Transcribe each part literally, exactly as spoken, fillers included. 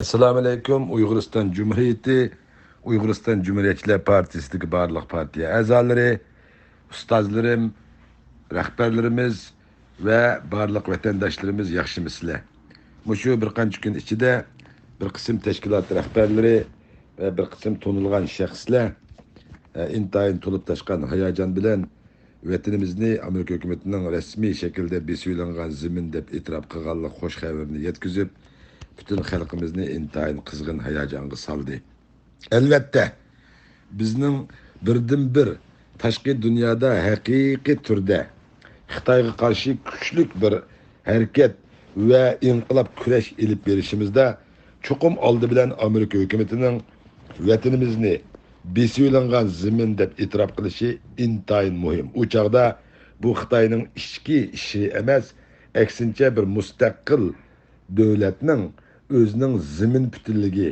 ئەسسالامۇئەلەيكۇم، ئۇيغۇرىستان جۇمھۇرىيىتى، ئۇيغۇرىستان جۇمھۇرىيەتچىلەر پارتىيىسىدىكى بارلىق پارتىيە ئەزالىرى، ئۇستازلىرىم، رەھبەرلىرىمىز ۋە بارلىق ۋەتەنداشلىرىمىز، ياخشىمۇسىلەر؟ مۇشۇ بىر قانچە كۈن ئىچىدە بىر قىسىم تەشكىلات رەھبەرلىرى ۋە بىر قىسىم تونۇلغان شەخسلەر، ئە، ئىنتايىن تولۇپ تاشقان ھاياجان بىلەن ۋەتىنىمىزنى ئامېرىكا ھۆكۈمىتىنىڭ رەسمىي شەكىلدە بېسىۋېلىنغان زېمىن دەپ ئېتىراپ قىلغانلىق خۇش خەۋىرىنى يەتكۈزۈپ، پۈتۈن خەلقىمىزنى ئىنتايىن قىزغىن ھاياجانغا سالدى. ئەلۋەتتە، بىزنىڭ بىردىنبىر تاشقى دۇنيادا ھەقىقىي تۈردە خىتايغا قارشى كۈچلۈك بىر ھەرىكەت ۋە ئىنقىلاب كۈرەش ئېلىپ بېرىشىمىزدا چوقۇم ئالدى بىلەن ئامېرىكا ھۆكۈمىتىنىڭ ۋەتىنىمىزنى بېسىۋېلىنغان زېمىن دەپ ئېتىراپ قىلىشى ئىنتايىن مۇھىم. ئۇ چاغدا بۇ خىتاينىڭ ئىچكى ئىشى ئەمەس، ئەكسىنچە بىر مۇستەقىل دۆلەتنىڭ ئۆزىنىڭ زېمىن پۈتۈنلۈكى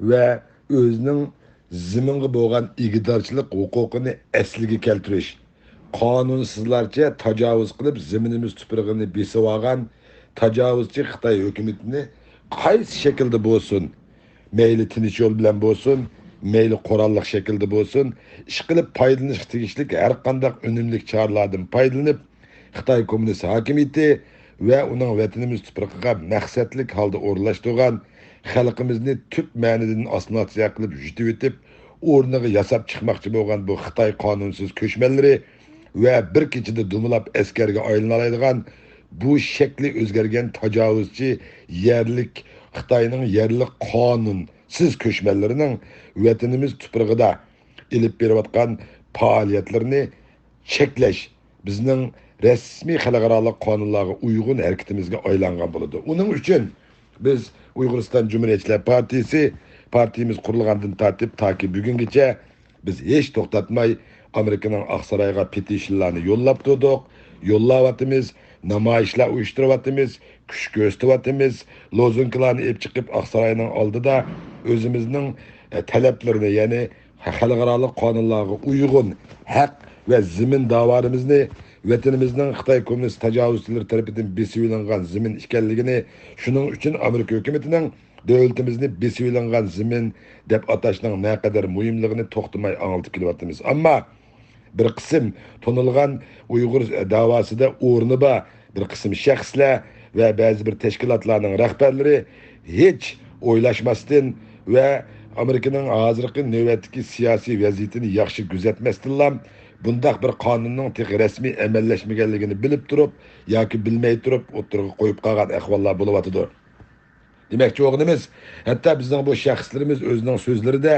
ۋە ئۆزىنىڭ زېمىنغا بولغان ئىگىدارچىلىق ھوقۇقىنى ئەسلىگە كەلتۈرۈش، قانۇنسىزلارچە تاجاۋۇز قىلىپ زېمىنىمىز تۇپرىقىنى بېسىۋالغان تاجاۋۇزچى خىتاي ھۆكۈمىتىنى قايسى شەكىلدە بولسۇن، مەيلى تىنچ يول بىلەن بولسۇن، مەيلى قوراللىق شەكىلدە بولسۇن، ئىشقىلىپ پايدىلىنىشقا تېگىشلىك ھەر قانداق ئۈنۈملۈك چارىلاردىن پايدىلىنىپ، خىتاي كوممۇنىست ھاكىمىيىتى ۋە ئۇنىڭ ۋەتىنىمىز تۇپرىقىغا مەقسەتلىك ھالدا ئورۇنلاشتۇرغان خەلقىمىزنى تۈپ مەنىدىن ئاسسىمىلياتسىيە قىلىپ يۈتۈۋېتىپ، ئورنىغا ياساپ چىقماقچى بولغان بۇ خىتاي قانۇنسىز كۆچمەنلىرى ۋە بىر كېچىدە دومىلاپ ئەسكەرگە ئايلىنالايدىغان بۇ شەكلى ئۆزگەرگەن تاجاۋۇزچى يەرلىك خىتاينىڭ يەرلىك قانۇنسىز كۆچمەنلىرىنىڭ ۋەتىنىمىز تۇپرىقىدا ئېلىپ بېرىۋاتقان پائالىيەتلىرىنى چەكلەش بىزنىڭ رەسمىي خەلقئارالىق قانۇنلارغا ئۇيغۇن ھەرىكىتىمىزگە ئايلانغان بولىدۇ. ئۇنىڭ ئۈچۈن بىز ئۇيغۇرىستان جۇمھۇرىيەتچىلەر پارتىيىسى، پارتىيىمىز قۇرۇلغاندىن تارتىپ تاكى بۈگۈنگىچە بىز ھېچ توختاتماي ئامېرىكىنىڭ ئاقسارايغا پېتىشنلارنى يوللاپ تۇردۇق، يوللاۋاتىمىز، نامايىشلار ئۇيۇشتۇرۇۋاتىمىز، كۈچ كۆرسىتىۋاتىمىز، لوزۇنكىلارنى ئېلىپ چىقىپ ئاقساراينىڭ ئالدىدا ئۆزىمىزنىڭ، ئە، تەلەپلىرىنى، يەنى خەلقئارالىق قانۇنلارغا ئۇيغۇن ھەق ۋە زېمىن داۋالىرىمىزنى، ۋەتىنىمىزنىڭ خىتاي كوممۇنىست تاجاۋۇزچىلىرى تەرىپىدىن بېسىۋېلىنغان زېمىن ئىكەنلىكىنى، شۇنىڭ ئۈچۈن ئامېرىكا ھۆكۈمىتىنىڭ دۆلىتىمىزنى بېسىۋېلىنغان زېمىن دەپ ئاتاشنىڭ نەقەدەر مۇھىملىقىنى توختىماي ئاڭلىتىپ كېلىۋاتىمىز. ئەمما بىر قىسىم تونۇلغان ئۇيغۇر داۋاسىدا ئورنى بار بىر قىسىم شەخسلەر ۋە بەزى بىر تەشكىلاتلارنىڭ رەھبەرلىرى ھېچ ئويلاشماستىن ۋە ئامېرىكىنىڭ ھازىرقى نۆۋەتتىكى سىياسىي ۋەزىيىتىنى ياخشى كۆزەتمەستىنلا، بۇنداق بىر قانۇننىڭ تېخى رەسمىي ئەمەللەشمىگەنلىكىنى بىلىپ تۇرۇپ ياكى بىلمەي تۇرۇپ ئوتتۇرىغا قويۇپ قالغان ئەھۋاللار بولۇۋاتىدۇ. دېمەكچى بولغىنىمىز، ھەتتا بىزنىڭ بۇ شەخسلىرىمىز ئۆزىنىڭ سۆزلىرىدە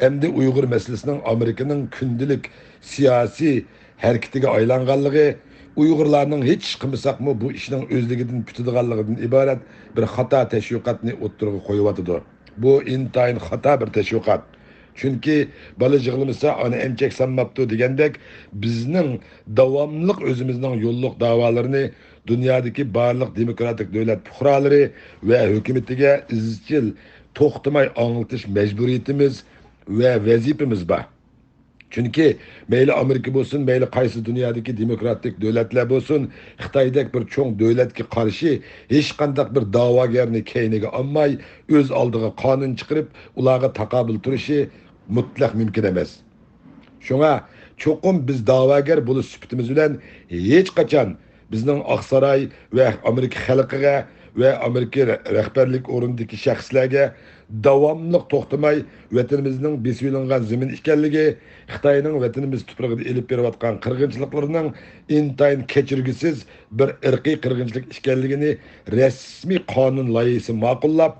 ئەمدى ئۇيغۇر مەسىلىسىنىڭ ئامېرىكىنىڭ كۈندىلىك سىياسىي ھەرىكىتىگە ئايلانغانلىقى، ئۇيغۇرلارنىڭ ھېچ قىلمىساقمۇ بۇ ئىشنىڭ ئۆزلۈكىدىن پۈتىدىغانلىقىدىن ئىبارەت بىر خاتا تەشۋىقاتنى ئوتتۇرىغا قويۇۋاتىدۇ. بۇ ئىنتايىن خاتا بىر تەشۋىقات. چۈنكى بالا يىغلىمىسا، ئانا ئەمچەك سانماپتۇ دېگەندەك، بىزنىڭ داۋاملىق ئۆزىمىزنىڭ يوللۇق داۋالىرىنى دۇنيادىكى بارلىق دېموكراتىك دۆلەت پۇقرالىرى ۋە ھۆكۈمىتىگە ئىزچىل توختىماي ئاڭلىتىش مەجبۇرىيىتىمىز ۋە ۋەزىپىمىز بار. چۈنكى مەيلى ئامېرىكا بولسۇن، مەيلى قايسى دۇنيادىكى دېموكراتىك دۆلەتلەر بولسۇن، خىتايدەك بىر چوڭ دۆلەتكە قارشى ھېچقانداق بىر داۋاگەرنى كەينىگە ئالماي، ئۆز ئالدىغا قانۇن چىقىرىپ، ئۇلارغا تاقابىل تۇرۇشى مۇتلەق مۇمكىن ئەمەس. شۇڭا چوقۇم بىز داۋاگەر بولۇش سۈپىتىمىز بىلەن ھېچقاچان بىزنىڭ ئاقساراي ۋە ئامېرىكا خەلقىگە ۋە ئامېرىكا رە-، رەھبەرلىك ئورنىدىكى شەخسلەرگە داۋاملىق توختىماي ۋەتىنىمىزنىڭ بېسىۋېلىنغان زېمىن ئىكەنلىكى، خىتاينىڭ ۋەتىنىمىز تۇپرىقىدا ئېلىپ بېرىۋاتقان قىرغىنچىلىقلىرىنىڭ ئىنتايىن كەچۈرگۈسىز بىر ئىرقىي قىرغىنچىلىق ئىكەنلىكىنى رەسمىي قانۇن لايىھىسى ماقۇللاپ،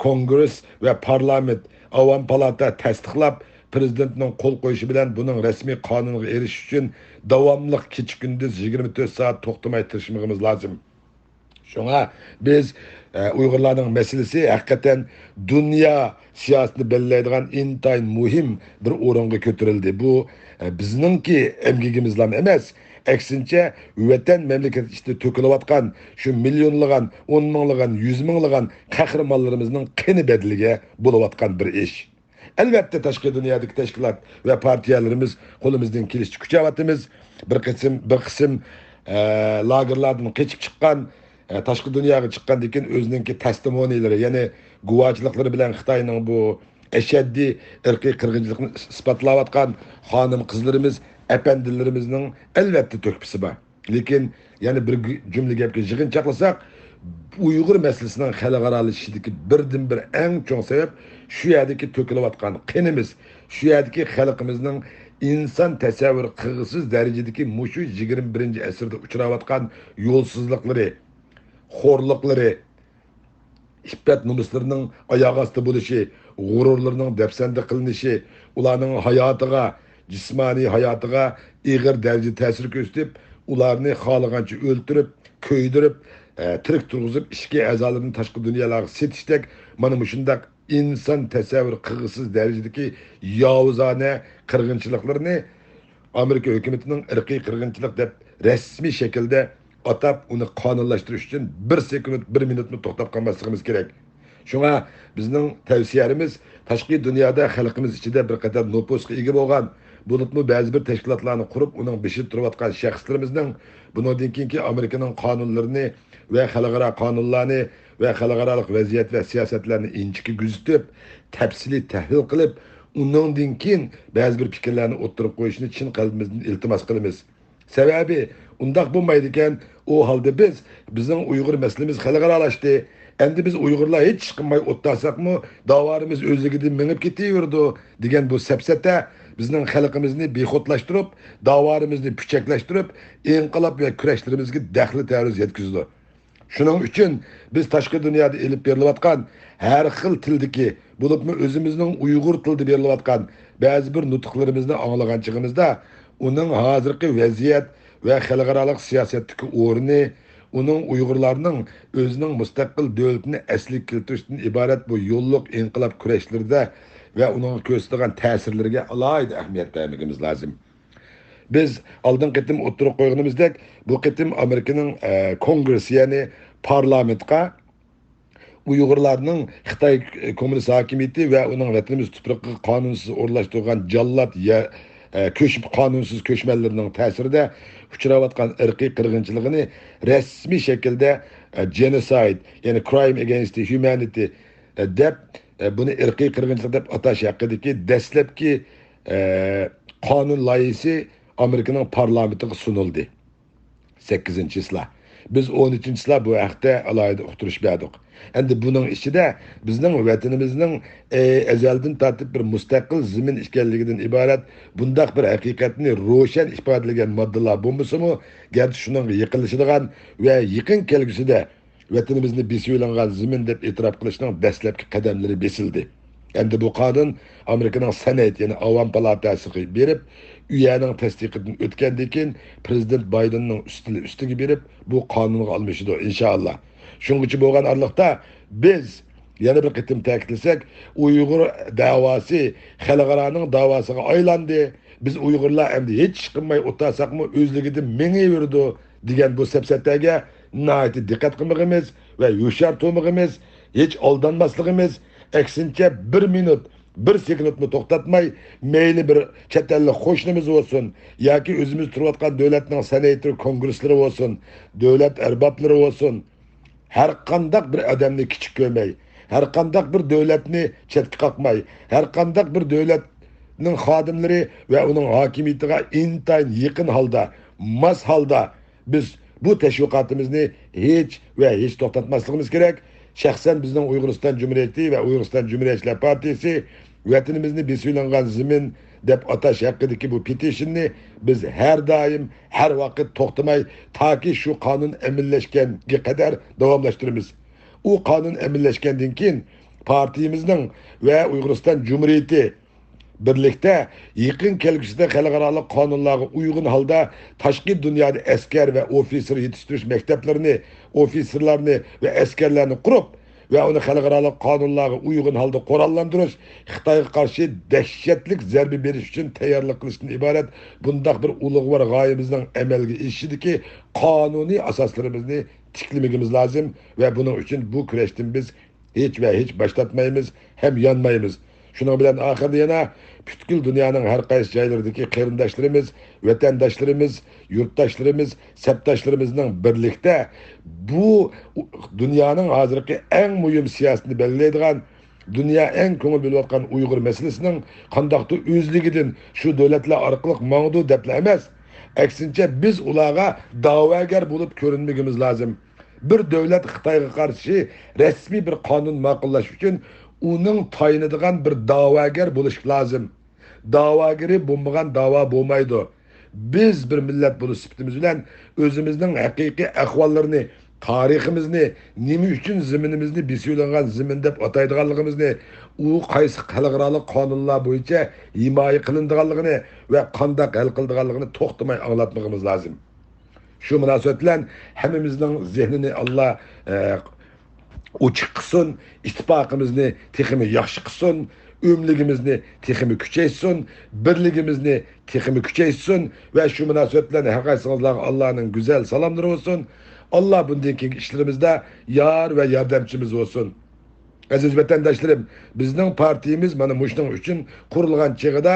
كونگرېس ۋە پارلامېنت، ئاۋام پالاتا تەستىقلاپ، پىرېزىدېنتنىڭ قول قويۇشى بىلەن بۇنىڭ رەسمىي قانۇنغا ئېرىشىش ئۈچۈن داۋاملىق كېچە-كۈندۈز يىگىرمە تۆت سائەت توختىماي تىرىشمىقىمىز لازىم. شۇڭا بىز، ئە، ئۇيغۇرلارنىڭ مەسىلىسى ھەقىقەتەن دۇنيا سىياسىتىنى بەلگىلەيدىغان ئىنتايىن مۇھىم بىر ئورۇنغا كۆتۈرۈلدى. بۇ، ئە، بىزنىڭكى ئەمگىكىمىزلام ئەمەس، ئەكسىنچە، ۋەتەن مەملىكەت ئىچىدە تۆكۈلۈۋاتقان شۇ مىليونلىغان، ئون مىڭلىغان، يۈز مىڭلىغان قەھرىمانلىرىمىزنىڭ قېنى بەدىلىگە بولۇۋاتقان بىر ئىش. ئەلۋەتتە، تاشقى دۇنيادىكى تەشكىلات ۋە پارتىيەلىرىمىز قولىمىزدىن كېلىشىچە كۈچەۋاتىمىز. بىر قىسىم، بىر قىسىم، ئە، لاگېرلاردىن قېچىپ چىققان، ئە، تاشقى دۇنياغا چىققاندىن كېيىن ئۆزىنىڭكى تەستىمونىيلىرى، يەنى گۇۋاچىلىقلىرى بىلەن خىتاينىڭ بۇ ئەشەددىي ئىرقىي قىرغىنچىلىقنى ئىس-، ئىسپاتلاۋاتقان خانىم-قىزلىرىمىز، ئەپەندىلىرىمىزنىڭ ئەلۋەتتە تۆھپىسى بار. لېكىن يەنە بىر گۈ-، جۈملە گەپكە يىغىنچاقلىساق، ئۇيغۇر مەسىلىسىنىڭ خەلقئارالىشىشىدىكى بىردىنبىر ئەڭ چوڭ سەۋەب شۇ يەردىكى تۆكۈلۈۋاتقان قېنىمىز، شۇ يەردىكى خەلقىمىزنىڭ ئىنسان تەسەۋۋۇر قىلغۇسىز دەرىجىدىكى مۇشۇ يىگىرمە بىرىنچى ئەسىردە ئۇچراۋاتقان يولسىزلىقلىرى، خورلۇقلىرى، ئىپپەت-نومۇسلىرىنىڭ ئاياغ ئاستى بولۇشى، غۇرۇرلىرىنىڭ دەپسەندە قىلىنىشى، ئۇلارنىڭ ھاياتىغا، جىسمانىي ھاياتىغا ئېغىر دەرىجىدە تەسىر كۆرسىتىپ، ئۇلارنى خالىغانچە ئۆلتۈرۈپ، كۆيدۈرۈپ، ئە، تىرىك تۇرغۇزۇپ، ئىچكى ئەزالىرىنى تاشقى دۇنيالارغا سېتىشتەك مانا مۇشۇنداق ئىنسان تەسەۋۋۇر قىلغۇسىز دەرىجىدىكى ياۋۇزانە قىرغىنچىلىقلىرىنى ئامېرىكا ھۆكۈمىتىنىڭ ئىرقىي قىرغىنچىلىق دەپ رەسمىي شەكىلدە ئاتاپ، ئۇنى قانۇنلاشتۇرۇش ئۈچۈن بىر سېكۇنت، بىر مىنۇتمۇ توختاپ قالماسلىقىمىز كېرەك. شۇڭا بىزنىڭ تەۋسىيەلىرىمىز تاشقى دۇنيادا خەلقىمىز ئىچىدە بىر قەدەر نوپۇسقا ئىگە بولغان، بولۇپمۇ بەزى بىر تەشكىلاتلارنى قۇرۇپ، ئۇنىڭ بېشىدا تۇرۇۋاتقان شەخسلىرىمىزنىڭ بۇنىڭدىن كېيىنكى ئامېرىكىنىڭ قانۇنلىرىنى ۋە خەلقئارا قانۇنلارنى ۋە خەلقئارالىق ۋەزىيەت ۋە سىياسەتلەرنى ئىنچىكە كۆزىتىپ، تەپسىلىي تەھلىل قىلىپ، ئۇنىڭدىن كېيىن بەزى بىر پىكىرلەرنى ئوتتۇرىغا قويۇشنى چىن قەلبىمىزدىن ئىلتىماس قىلىمىز. سەۋەبى، ئۇنداق بولمايدىكەن، ئۇ ھالدا بىز، بىزنىڭ ئۇيغۇر مەسىلىمىز خەلقئارالاشتى، ئەمدى بىز ئۇيغۇرلار ھېچ ئىش قىلماي ئولتۇرساقمۇ، داۋالىرىمىز ئۆزلۈكىدىن مېڭىپ كېتىۋېرىدۇ، دېگەن بۇ سەپسەتە بىزنىڭ خەلقىمىزنى بىخۇدلاشتۇرۇپ، داۋالىرىمىزنى پۈچەكلەشتۈرۈپ، ئىنقىلاب ۋە كۈرەشلىرىمىزگە دەخلى تەرۇز يەتكۈزىدۇ. شۇنىڭ ئۈچۈن بىز تاشقى دۇنيادا ئېلىپ بېرىلىۋاتقان ھەر خىل تىلدىكى، بولۇپمۇ ئۆزىمىزنىڭ ئۇيغۇر تىلىدا بېرىلىۋاتقان بەزى بىر نۇتۇقلىرىمىزنى ئاڭلىغان چېغىمىزدا، ئۇنىڭ ھازىرقى ۋەزىيەت ۋە خەلقئارالىق سىياسەتتىكى ئورنى، ئۇنىڭ ئۇيغۇرلارنىڭ ئۆزىنىڭ مۇستەقىل دۆلىتىنى ئەسلىگە كەلتۈرۈشتىن ئىبارەت بۇ يوللۇق ئىنقىلاب كۈرەشلىرىدە ۋە ئۇنىڭغا كۆرسىتىدىغان تەسىرلىرىگە ئالاھىدە ئەھمىيەت بەرمىكىمىز لازىم. بىز ئالدىنقى قېتىم ئوتتۇرىغا قويغىنىمىزدەك، بۇ قېتىم ئامېرىكىنىڭ، ئە، كونگرېسسى، يەنى پارلامېنتقا ئۇيغۇرلارنىڭ خىتاي كوممۇنىست ھاكىمىيىتى ۋە ئۇنىڭ ۋەتىنىمىز تۇپرىقىغا قانۇنسىز ئورۇنلاشتۇرغان جاللات يە-، ئە، كۆچ-، قانۇنسىز كۆچمەنلىرىنىڭ تەسىرىدە ئۇچراۋاتقان ئىرقىي قىرغىنچىلىقىنى رەسمىي شەكىلدە، ئە، جېنوسايد، يەنى كرايم ئېگەينست ھيۇمەنىتى، ئە، دەپ، ئە، بۇنى ئىرقىي قىرغىنچىلىق دەپ ئاتاش ھەققىدىكى دەسلەپكى، ئە، قانۇن لايىھىسى ئامېرىكىنىڭ پارلامېنتىغا سۇنۇلدى. سەككىزىنچى چىسلا. بىز ئون ئۈچىنچى چىسلا بۇ ھەقتە ئالاھىدە ئۇقتۇرۇش بەردۇق. ئەمدى بۇنىڭ ئىچىدە بىزنىڭ ۋەتىنىمىزنىڭ، ئە، ئەزەلدىن تارتىپ بىر مۇستەقىل زېمىن ئىكەنلىكىدىن ئىبارەت بۇنداق بىر ھەقىقەتنى روشەن ئىپادىلىگەن ماددىلار بولمىسىمۇ، گەرچە شۇنىڭغا يېقىنلىشىدىغان ۋە يېقىن كەلگۈسىدە ۋەتىنىمىزنى بېسىۋېلىنغان زېمىن دەپ ئېتىراپ قىلىشنىڭ دەسلەپكى قەدەملىرى بېسىلدى. ئەمدى بۇ قانۇن ئامېرىكىنىڭ سېنات، يەنى ئاۋام پالاتاسىغا بېرىپ، ئۇ يەرنىڭ تەستىقىدىن ئۆتكەندىن كېيىن، پىرېزىدېنت بايدېننىڭ ئۈستىلى ئۈستىگە بېرىپ، بۇ قانۇنغا ئالمىشىدۇ، ئىنشائاللا. شۇڭغىچە بولغان ئارىلىقتا بىز يەنە بىر قېتىم تەكىتلىسەك، ئۇيغۇر دەۋاسى خەلقئارانىڭ دەۋاسىغا ئايلاندى. بىز ئۇيغۇرلار ئەمدى ھېچ ئىش قىلماي ئولتۇرساقمۇ ئۆزلۈكىدىن مېڭىۋېرىدۇ، دېگەن بۇ سەپسەتەگە ناھايىتى دىققەت قىلمىغىمىز ۋە ھوشيار تۇرمىغىمىز، ھېچ ئالدانماسلىقىمىز، ئەكسىنچە، بىر مىنۇت، بىر سېكۇنتمۇ توختاتماي، مەيلى بىر چەت ئەللىك قوشنىمىز بولسۇن ياكى ئۆزىمىز تۇرۇۋاتقان دۆلەتنىڭ سېناتور كونگرېسلىرى بولسۇن، دۆلەت ئەربابلىرى بولسۇن، ھەر قانداق بىر ئادەمنى كىچىك كۆرمەي، ھەر قانداق بىر دۆلەتنى چەتكە قاقماي، ھەر قانداق بىر دۆلەتنىڭ خادىملىرى ۋە ئۇنىڭ ھاكىمىيىتىگە ئىنتايىن يېقىن ھالدا، ماس ھالدا بىز بۇ تەشۋىقاتىمىزنى ھېچ ۋە ھېچ توختاتماسلىقىمىز كېرەك. شەخسەن بىزنىڭ ئۇيغۇرىستان جۇمھۇرىيىتى ۋە ئۇيغۇرىستان جۇمھۇرىيەتچىلەر پارتىيىسى ۋەتىنىمىزنى بېسىۋېلىنغان زېمىن دەپ ئاتاش ھەققىدىكى بۇ پېتىشننى بىز ھەر دائىم، ھەر ۋاقىت توختىماي، تاكى شۇ قانۇن ئەمەلىيلەشكەنگە قەدەر داۋاملاشتۇرىمىز. ئۇ قانۇن ئەمەلىيلەشكەندىن كېيىن، پارتىيىمىزنىڭ ۋە ئۇيغۇرىستان جۇمھۇرىيىتى بىرلىكتە يېقىن كەلگۈسىدە خەلقئارالىق قانۇنلارغا ئۇيغۇن ھالدا تاشقى دۇنيادا ئەسكەر ۋە ئوفىتسېر يېتىشتۈرۈش مەكتەپلىرىنى، ئوفىتسېرلارنى ۋە ئەسكەرلەرنى قۇرۇپ، ۋە ئۇنى خەلقئارالىق قانۇنلارغا ئۇيغۇن ھالدا قوراللاندۇرۇش، خىتايغا قارشى دەھشەتلىك زەربە بېرىش ئۈچۈن تەييارلىق قىلىشتىن ئىبارەت بۇنداق بىر ئۇلۇغۋار غايىمىزنىڭ ئەمەلگە ئېشىشىدىكى قانۇنىي ئاساسلىرىمىزنى تىكلىمىكىمىز لازىم ۋە بۇنىڭ ئۈچۈن بۇ كۈرەشتىن بىز ھېچ ۋە ھېچ باش تارتمايمىز ھەم يانمايمىز. شۇنىڭ بىلەن ئاخىرىدا يەنە پۈتكۈل دۇنيانىڭ ھەر قايسى جايلىرىدىكى قېرىنداشلىرىمىز، ۋەتەنداشلىرىمىز، يۇرتداشلىرىمىز، سەپداشلىرىمىزنىڭ بىرلىكتە بۇ دۇنيانىڭ ھازىرقى ئەڭ مۇھىم سىياسىتىنى بەلگىلەيدىغان، دۇنيا ئەڭ كۆڭۈل بۆلۈۋاتقان ئۇيغۇر مەسىلىسىنىڭ قانداقتۇر ئۆزلۈكىدىن شۇ دۆلەتلەر ئارقىلىق ماڭىدۇ دەپلا ئەمەس، ئەكسىنچە، بىز ئۇلارغا دەۋاگەر بولۇپ كۆرۈنمىگىمىز لازىم. بىر دۆلەت خىتايغا قارشى رەسمىي بىر قانۇن ماقۇللاش ئۈچۈن ئۇنىڭ تايىنىدىغان بىر دەۋاگەر بولۇشى لازىم. دەۋاگىرى بولمىغان دەۋا بولمايدۇ. بىز بىر مىللەت بولۇش سۈپىتىمىز بىلەن ئۆزىمىزنىڭ ھەقىقىي ئەھۋاللىرىنى، تارىخىمىزنى، نېمە ئۈچۈن زېمىنىمىزنى بېسىۋېلىنغان زېمىن دەپ ئاتايدىغانلىقىمىزنى، ئۇ قايسى خەلقئارالىق قانۇنلار بويىچە ھىمايە قىلىنىدىغانلىقىنى ۋە قانداق ھەل قىلىدىغانلىقىنى توختىماي ئاڭلاتمىقىمىز لازىم. شۇ مۇناسىۋەت بىلەن ھەممىمىزنىڭ زېھنىنى ئاللا، ئە، ئوچۇق قىلسۇن، ئىتتىپاقىمىزنى تېخىمۇ ياخشى قىلسۇن، ئۆملۈكىمىزنى تېخىمۇ كۈچەيتسۇن، بىرلىكىمىزنى تېخىمۇ كۈچەيتسۇن ۋە شۇ مۇناسىۋەت بىلەن ھەر قايسىڭىزلارغا ئاللانىڭ گۈزەل سالاملىرى بولسۇن. ئاللا بۇندىن كېيىنكى ئىشلىرىمىزدا يار ۋە ياردەمچىمىز بولسۇن. ئەزىز ۋەتەنداشلىرىم، بىزنىڭ پارتىيىمىز مانا مۇشۇنىڭ ئۈچۈن قۇرۇلغان چېغىدا،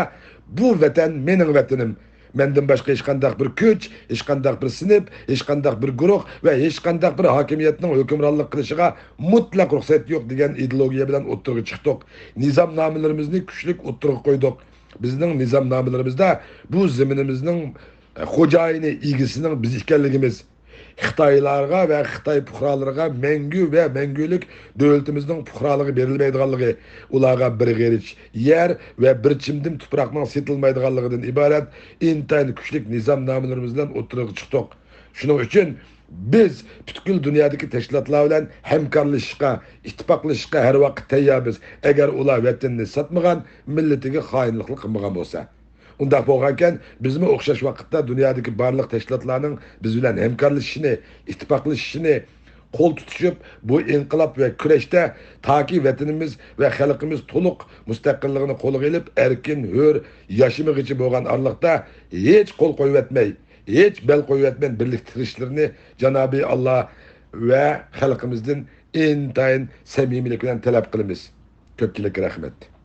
بۇ ۋەتەن مېنىڭ ۋەتىنىم. مەندىن باشقا ھېچقانداق بىر كۈچ، ھېچقانداق بىر سىنىپ، ھېچقانداق بىر گۇرۇھ ۋە ھېچقانداق بىر ھاكىمىيەتنىڭ ھۆكۈمرانلىق قىلىشىغا مۇتلەق رۇخسەت يوق دېگەن ئىدېئولوگىيە بىلەن ئوتتۇرىغا چىقتۇق. نىزامنامىلىرىمىزنى كۈچلۈك ئوتتۇرىغا قويدۇق. بىزنىڭ نىزامنامىلىرىمىزدا بۇ زېمىنىمىزنىڭ خوجايىنى، ئىگىسىنىڭ بىز ئىكەنلىكىمىز، خىتايلارغا ۋە خىتاي پۇقرالىرىغا مەڭگۈ ۋە مەڭگۈلۈك دۆلىتىمىزنىڭ پۇقرالىقى بېرىلمەيدىغانلىقى، ئۇلارغا بىر غېرىچ يەر ۋە بىر چىمدىم تۇپراقنىڭ سېتىلمايدىغانلىقىدىن ئىبارەت ئىنتايىن كۈچلۈك نىزامنامىلىرىمىز بىلەن ئوتتۇرىغا چىقتۇق. شۇنىڭ ئۈچۈن بىز پۈتكۈل دۇنيادىكى تەشكىلاتلار بىلەن ھەمكارلىشىشقا، ئىتتىپاقلىشىشقا ھەر ۋاقىت تەييارمىز. ئەگەر ئۇلار ۋەتىنىنى ساتمىغان، مىللىتىگە خائىنلىقلا قىلمىغان بولسا. ئۇنداق بولغانكەن، بىزمۇ ئوخشاش ۋاقىتتا دۇنيادىكى بارلىق تەشكىلاتلارنىڭ بىز بىلەن ھەمكارلىشىشىنى، ئىتتىپاقلىشىشىنى، قول تۇتۇشۇپ، بۇ ئىنقىلاب ۋە كۈرەشتە تاكى ۋەتىنىمىز ۋە خەلقىمىز تولۇق مۇستەقىللىقىنى قولىغا ئېلىپ، ئەركىن، ھۆر ياشىمىغىچە بولغان ئارىلىقتا ھېچ قول قويۇۋەتمەي، ھېچ بەل قويۇۋەتمەي بىرلىكتە تىرىشىشلىرىنى جانابى ئاللا ۋە خەلقىمىزدىن ئىنتايىن سەمىمىيلىك بىلەن تەلەپ قىلىمىز. كۆپچىلىككە رەھمەت.